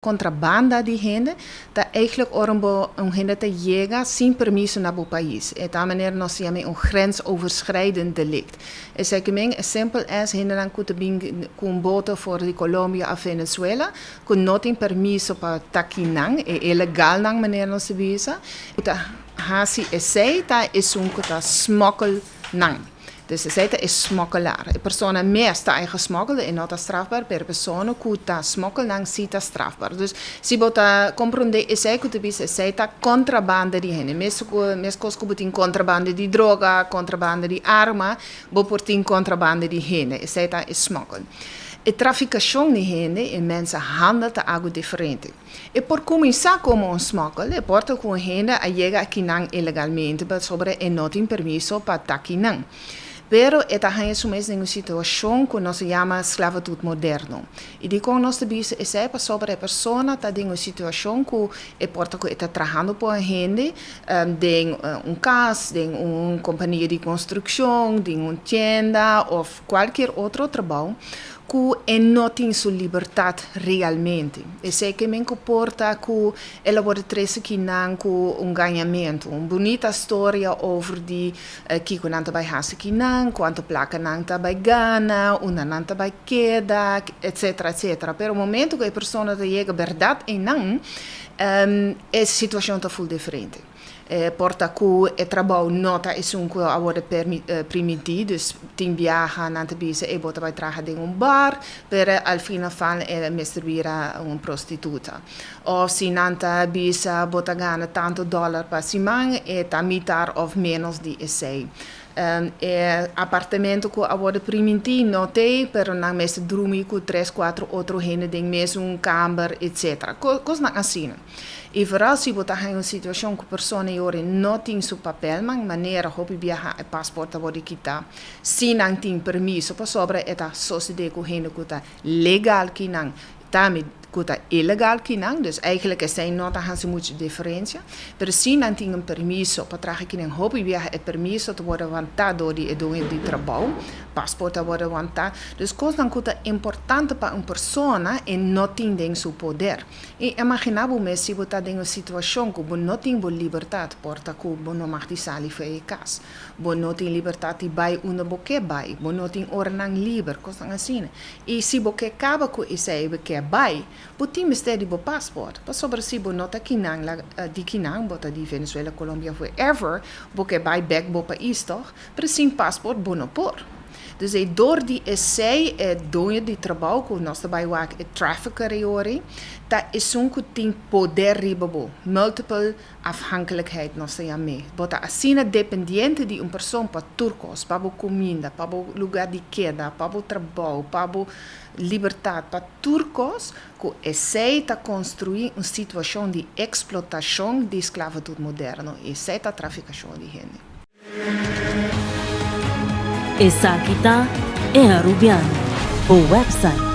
Contrabanda di hende ta eigenlijk ora bo un hende ta yega sin permiso na bo pais. E ta manera nos ta yama un grensoverschrijdend delict. Esaki men as simple as hendenan cu ta bin cu un boto for di Colombia of Venezuela cu no tin permiso pa ta kinan, e ilegalnan manera nos ta bisa, cu ta haci esey ta esun cu ta smokkel nan. Dus esei ta e smokkelaar. E persona mes ta eigen smokkelde e no ta strafbaar, pero e persona ku ta smokkel nan si ta strafbaar. Dus si bo ta komprondé esei ku ta bisa esei ta kontrabanda di hende. Mes ku meskos ku bo tin kontrabanda di droga, kontrabanda di arma, bo por tin kontrabanda di hende. Esei ta e smokkel. E trafikashon di hende, e mensenhandel ta algu diferente. E por kuminsá komo un smokkel, e por ta ku un hende a yega akinan ilegalmente pasobra e no tin permiso pa ta akinan. Pero e ta haña su mes den un situashon ku nos ta yama sklavitut moderno. I dikon nos ta bisa esei? Pasobra e persona ta den un situashon ku e por ta ku e ta trahando pa un hende den un kas, den un kompania di konstrukshon, den un tienda òf kualkier otro trabou ku e no tin su libertat realmente. Esei ke men ku por ta ku el a wòrdu trese kinan ku un gañamentu, un bunita storia over di kiko nan ta bai hasi kinan, kuantu plaka nan ta bai gana, unda nan ta bai keda, etsetera, etsetera. Pero momento ku e persona ta yega bèrdat einan, e situashon ta ful diferente. E por ta ku e trabou no ta esun ku a wòrdu primintí, dus tin biaha nan ta bisa e bo ta bai traha den un bar, pero al fin al fal e mester bira un prostituta. Òf si nan ta bisa bo ta gana tantu dòler pa siman, e ta mitar òf ménos di esei. E apartamento ku a wòrdu primintí no t'ei, pero nan mester drumi ku tres, kuatro otro hende den mesun kamber, etsetera. Kosnan asina. I vooral si bo ta haña un situashon ku persona i ora no tin su papelnan, manera hopi biaha e pasport ta wòrdu kitá si nan tin permiso pasobra e ta sosodé ku hende ku ta legal kinan tambe ku ta ilegal kinan, dus eigenlijk esei no ta hasi muchu diferensia, pero si nan tin un permiso pa traha kinan hopi biaha e permiso ta wòrdu wantá dor di e doño di trabou, pasport ta wòrdu wantá, dus kosnan ku ta importante pa un persona e no tin den su poder. I imaginá bo mes si bo ta den un situashon ku bo no tin bo libertat, por ta ku bo no mag di sali for e kas, bo no tin libertat di bai unda bo ke bai, bo no tin oranan liber, kosnan asina. I si bo ke kaba ku esei i bo ke bai, bo tin mester di bo pasport, pasobra si bo no ta kinan la di kinan, bo ta di Venezuela, Colombia, wherever, bo ke bai bek bo pais tòg, pero sin pasport bo no por. Dus e dor di esei e doño di trabou ku nos ta bai wak e trafficker e ora ei ta esun ku tin poder riba bo, multiple afhankelijkheid nos ta yam'é. Bo ta asina dependiente di un persoon pa tur kos, pa bo kuminda, pa bo lugar di keda, pa bo trabou, pa bo libertat, pa tur kos ku esei ta konstruí un situashon di eksplotashon di sklavitut moderno i esei ta trafikashon di hende. Esaki ta E Arubiano, bo website.